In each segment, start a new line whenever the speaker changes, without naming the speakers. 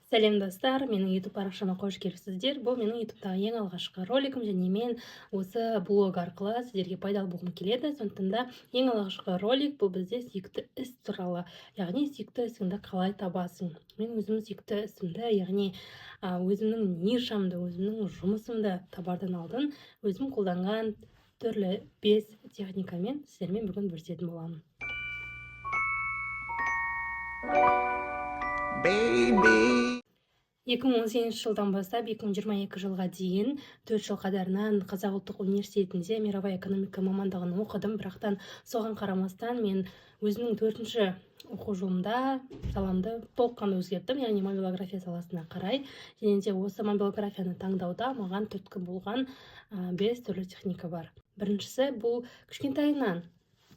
Сәлем, достар! Менің YouTube парақшама қош келіпсіздер. Бұл менің YouTube'тағы ең алғашқы ролигім және мен осы блог арқылы сіздерге пайдалы болғым келеді. Сондықтан да ең алғашқы ролик бұл бізде сүйікті іс туралы, яғни сүйікті ісіңді қалай табасың. Мен өзімнің сүйікті ісімді, яғни өзімнің нишамды, өзімнің жұмысымды табардан алдын өзім қолданған түрлі бес техникамен сіздермен бүгін бөлісетін боламын.
Baby.
2018 жылдан бастап 2022 жылға дейін 4 жыл қатарынан Қазақ ұлттық университетінде мировая экономика мамандығын оқыдым. Бірақтан соған қарамастан мен өзімнің төртінші оқу жылымда саламды толыққанды өзгерттім, яғни мобилография саласына қарай. Және де осы мобилографияны таңдауда маған түрткі болған бес түрлі техника бар. Біріншісі – бұл кішкентайынан,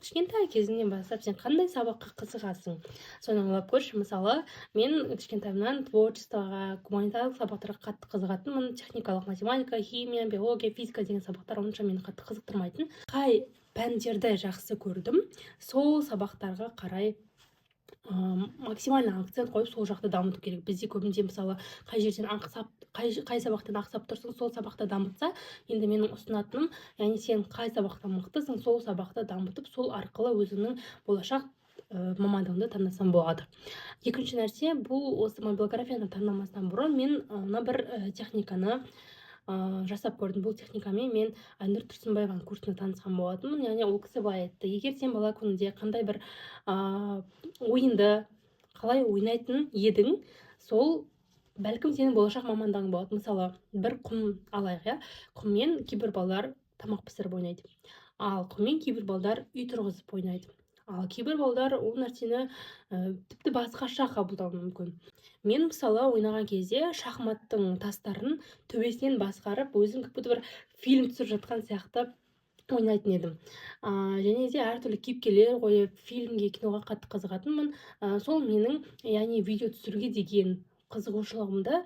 кішкентай кезіңнен бастап сен қандай сабаққа қызығасың, соны ойлап көрші. Мысалы, мен кішкентайымнан творчествоға, гуманитарлық сабақтарға қатты қызығатынмын. Техникалық математика, химия, биология, физика деген сабақтар онша мені қатты қызықтырмайтын. Қай пәндерді жақсы көрдім, сол сабақтарға қарай максимально акцент қойып, сол жақты дамыту керек. Бізде көбінде, мысалы, қай жерден ақсап, қай сабақтан ақсап тұрсың, сол сабақты дамытса. Енді менің ұсынатыным, яғни сен қай сабақтан мықтысың, сол сабақты дамытып, сол арқылы өзіңнің болашақ мамандығыңды таңдасаң болады. Екінші нәрсе – бұл осы мобилографияны таңдамастан бұрын мен мына бір техниканы жасап көрдім. Бұл техникамен мен Айнұр Тұрсынбаеваның курсында танысқан болатынмын. Яғни ол кісі былай айтты: егер сен бала күнінде қандай бір ойынды қалай ойнайтын едің, сол бәлкім сенің болашақ мамандығың болады. Мысалы, бір құм алайық, иә. Құммен кейбір балалар тамақ пісіріп ойнайды, ал құммен кейбір балдар үй тұрғызып ойнайды, ал кейбір балдар ол нәрсені тіпті басқаша қабылдауы мүмкін. Мен, мысалы, ойнаған кезде шахматтың тастарын төбесінен басқарып, өзім как будто бір фильм түсіріп жатқан сияқты ойнайтын едім. Және де әртүрлі кейіпкерлер қойып, фильмге, киноға қатты қызығатынмын. Сол менің, яғни видео түсіруге деген қызығушылығымды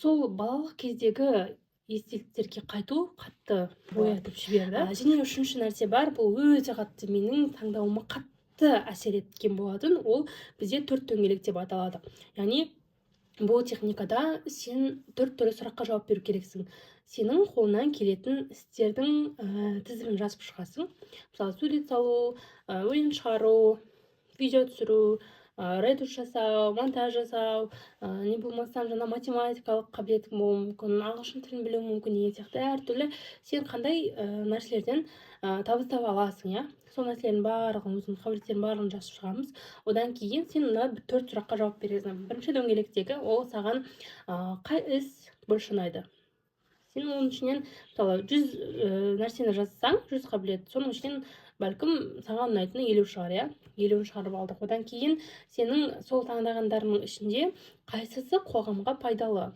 сол балалық кездегі естеліктерге қайту қатты оятып жіберді. Және үшінші нәрсе бар, бұл өте қатты менің таңдауыма қатты әсер еткен болатын. Ол бізде төрт дөңгелек деп аталады. Яғни бұл техникада сен төрт түрлі сұраққа жауап беру керексің. Сенің қолыңнан келетін істердің тізімін жазып шығасың. Мысалы, сурет салу, өлең шығару, видео түсіру, ретуш жасау, монтаж жасау, не болмаса жаңа математикалық қабілетің болуы мүмкін, ағылшын тілін білуің мүмкін деген сияқты. Әртүрлі сен қандай нәрселерден табыс таба аласың, иә, сол нәрселердің барлығын, өзіңнің қабілеттердің барлығын жазып шығамыз. Одан кейін сен мына төрт сұраққа жауап бересің. Бірінші дөңгелектегі ол саған қай іс больше ұнайды. Сен оның ішінен, мысалы, 100 нәрсені жазсаң, 100 қабілет, соның ішінен бәлкім саған ұнайтыны 50 шығар, иә. 50-ін шығарып алдық. Одан кейін сенің сол таңдағандарыңның ішінде қайсысы қоғамға пайдалы,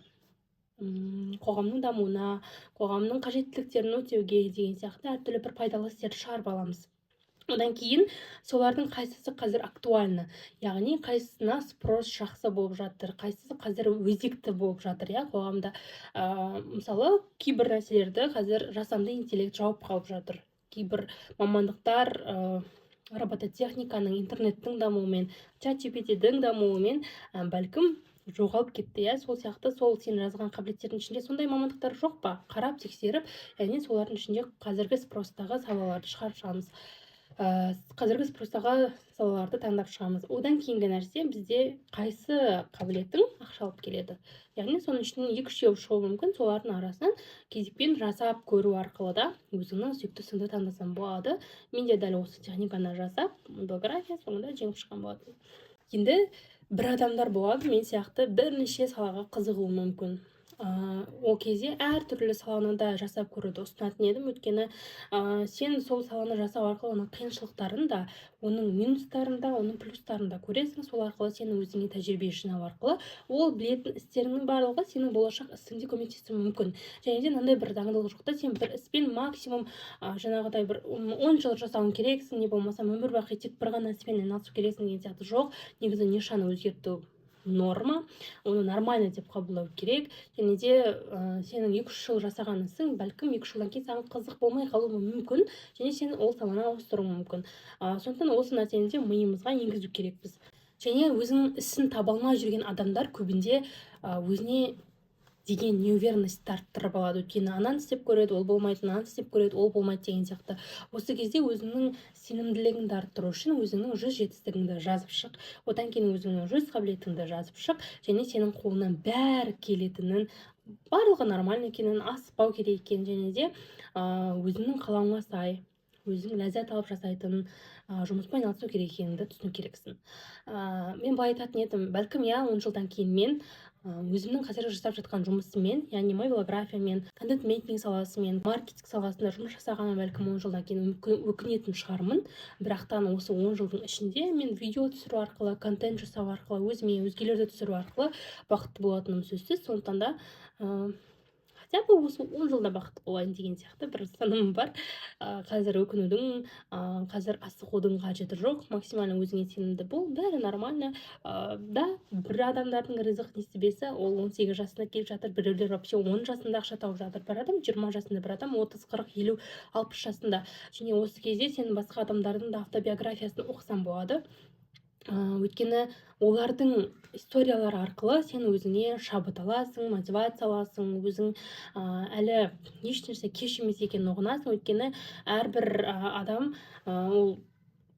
қоғамның дамуына, қоғамның қажеттіліктерін өтеуге деген сияқты әртүрлі бір пайдалы істерді шығарып аламыз. Одан кейін солардың қайсысы қазір актуальны, яғни қайсысына спрос жақсы болып жатыр, қайсысы қазір өзекті болып жатыр, иә, қоғамда. Мысалы, кейбір нәрселерді қазір жасанды интеллект жауып қалып жатыр, кейбір мамандықтар робототехниканың, интернеттің дамуымен, чат дің дамуымен бәлкім жоғалып кетті, иә. Сол сияқты сол сен жазған қабілеттердің ішінде сондай мамандықтар жоқ па, қарап, тексеріп, яғни солардың ішінде қазіргі спростағы салаларды шығарып шығамыз, қазіргі спростағы салаларды таңдап шығамыз. Одан кейінгі нәрсе бізде қайсы қабілетің ақша алып келеді, яғни соның ішінен екі үшеуі шығуы мүмкін. Солардың арасынан кезекпен жасап көру арқылы да өзіңнің сүйікті ісіңді таңдасаң болады. Мен де дәл осы техниканы жасап, мобилография соңында жеңіп шыққан болатын. Енді бір адамдар болады, мен сияқты бірнеше салаға қызығуы мүмкін. Ол кезде әртүрлі саланы да жасап көруді ұсынатын едім, өйткені сен сол саланы жасау арқылы оның қиыншылықтарын да, оның минустарын да, оның плюстарын да көресің. Сол арқылы сен өзіңе тәжірибе жинау арқылы ол білетін істеріңнің барлығы сенің болашақ ісіңде көмектесуі мүмкін. Және де мынандай бір заңдылық жоқ та: сен бір іспен максимум жаңағыдай бір 10 жыл жасауың керексің, не болмаса өмір бақи тек бір ғана іспен айналысу керексің деген сияқты жоқ. Негізі нишаны өзгерту норма, оны нормально деп қабылдау керек. Және де сенің 2-3 жыл жасаған ісің бәлкім 2-3 жылдан кейін саған қызық болмай қалуы мүмкін және сен ол саланы ауыстыруың мүмкін. Сондықтан осы нәрсені де миымызға енгізу керекпіз. Және өзінің ісін таба алмай жүрген адамдар көбінде өзіне деген неуверенность арттырып алады, өйткені ананы істеп көреді, ол болмайды, мынаны істеп көреді, ол болмайды деген сияқты. Осы кезде өзіңнің сенімділігіңді арттыру үшін өзіңнің 100 жетістігіңді жазып шық, одан кейін өзіңнің 100 қабілетіңді жазып шық және сенің қолыңнан бәрі келетінін, барлығы нормально екенін, асықпау керек екенін және де өзіңнің қалауыңа сай, өзің ләззат алып жасайтын жұмыспен айналысу керек екеніңді түсіну керексің. Мен былай айтатын едім: бәлкім, иә, 10 жылдан кейін мен өзімнің қазір жасап жатқан жұмысыммен, яғни мобилографиямен, контент-мейкинг саласымен, маркетинг саласында жұмыс жасағаныма, бәлкім, 10 жылдан кейін өкінетін шығармын. Бірақтан осы 10 жылдың ішінде мен видео түсіру арқылы, контент жасау арқылы, өзіме, өзгелерді түсіру арқылы бақытты болатыным сөзсіз. Сондықтан да хотя бы осы 10 жылда бақытты болайын деген сияқты бір ұстанымым бар. Қазір өкінудің, қазір асығудың қажеті жоқ. Максимально өзіңе сенімді бол, бәрі нормально. Да, бір адамдардың ризық несібесі ол 18 жасында келіп жатыр, біреулер вообще 10 жасында ақша тауып жатыр, бір адам 20 жасында, бір адам 30, 40, 50, 60 жасында. Және осы кезде сен басқа адамдардың да автобиографиясын оқысаң болады, өйткені олардың историялары арқылы сен өзіңе шабыт аласың, мотивация аласың, өзің әлі ешнәрсе кеш емес екенін ұғынасың. Өйткені әрбір адам ол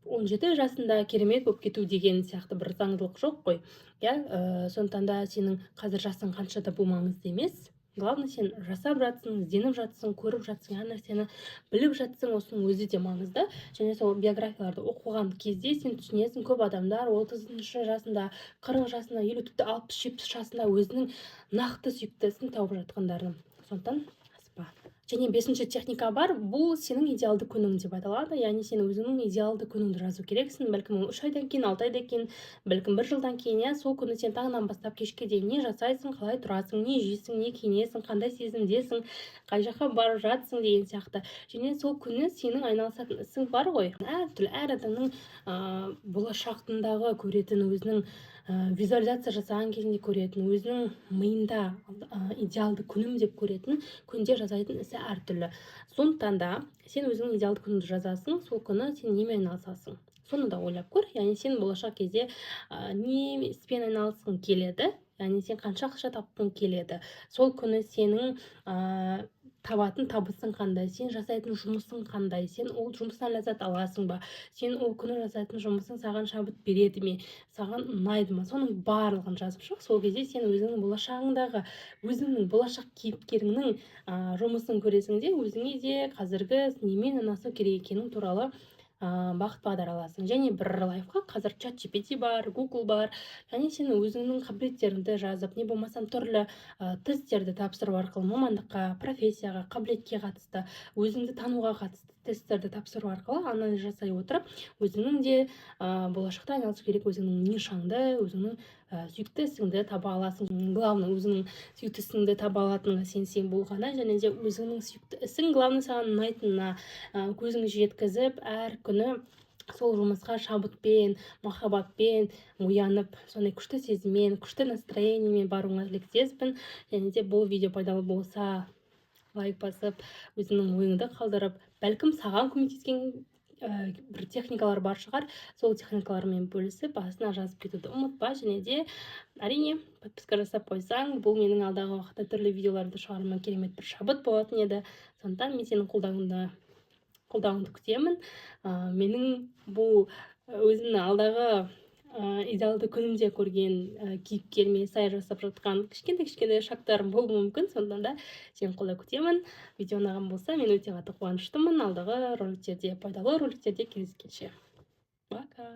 17 жасында керемет болып кету деген сияқты бір заңдылық жоқ қой, иә. Сондықтан да сенің қазір жасың қаншада, бұл маңызды емес. Главное, сен жасап жатсың, ізденіп жатсың, көріп жатсың, әр нәрсені біліп жатсың, осының өзі де маңызды. Және сол биографияларды оқыған кезде сен түсінесің, көп адамдар 30-шы жасында, 40 жасында, 50, тіпті 60, 70 жасында өзінің нақты сүйікті ісін тауып жатқандарын. Сондықтан асықпа. Және бесінші техника бар, бұл сенің идеалды күнің деп аталады. Яғни сен өзіңнің идеалды күніңді жазу керексің. Бәлкім, ол 3 айдан кейін, 6 айдан кейін, бәлкім, бір жылдан кейін, иә. Сол күні сен таңнан бастап кешке дейін не жасайсың, қалай тұрасың, не жейсің, не киінесің, қандай сезімдесің, қай жаққа барып жатсың деген сияқты. Және сол күні сенің айналысатын ісің бар ғой, әртүрлі. Әр адамның болашақтындағы көретін, өзінің визуализация жасаған кезінде көретін, өзінің миында идеалды күнім деп көретін күнде жасайтын ісі әртүрлі. Сондықтан да сен өзіңнің идеалды күніңді жазасың. Сол күні сен немен айналысасың, соны да ойлап көр. Яғни сен болашақ кезде не іспен айналысқың келеді, яғни сен қанша ақша тапқың келеді, сол күні сенің табатын табысың қандай, сен жасайтын жұмысың қандай, сен ол жұмыстан ләззат аласың ба, сен ол күні жасайтын жұмысың саған шабыт береді ме, саған ұнайды ма, соның барлығын жазып шық. Сол кезде сен өзіңнің болашағыңдағы, өзіңнің болашақ кейіпкеріңнің жұмысын көресің де, өзіңе де қазіргі немен айналысу керек екенің туралы бағыт бағдар аласың. Және бір лайфхак: қазір Чат GPT бар, Google бар. Және сен өзіңнің қабілеттеріңді жазып, не болмасам түрлі тесттерді тапсыру арқылы, мамандыққа, профессияға, қабілетке қатысты, өзіңді тануға қатысты тесттерді тапсыру арқылы, анализ жасай отырып, өзіңнің де болашақта айналысу керек өзіңнің нишаңды, өзіңнің сүйікті ісіңді таба аласың. Главное, өзіңнің сүйікті ісіңді таба алатыныңа сенсең болғаны. Және де өзіңнің сүйікті ісің, главное, саған ұнайтынына көзің жеткізіп, әр күні сол жұмысқа шабытпен, махаббатпен оянып, сондай күшті сезіммен, күшті настроениемен баруыңа тілектеспін. Және де бұл видео пайдалы болса, лайк басып, өзіңнің ойыңды қалдырып, бәлкім, саған көмектескен бір техникалар бар шығар, сол техникалармен бөлісіп, астына жазып кетуді ұмытпа. Және де, әрине, подписка жасап қойсаң, бұл менің алдағы уақытта түрлі видеоларды шығаруыма керемет бір шабыт болатын еді. Сондықтан мен сенің қолдауыңды күтемін. Менің бұл өзімнің алдағы идеалды күнімде көрген кейіпкеріме сай жасап жатқан кішкентай кішкентай шагтарым болуы мүмкін. Сондықтан да сені қолдау күтемін. Видео ұнаған болса, мен өте қатты қуаныштымын. Алдағы роликтерде, пайдалы роликтерде кездескенше, пока!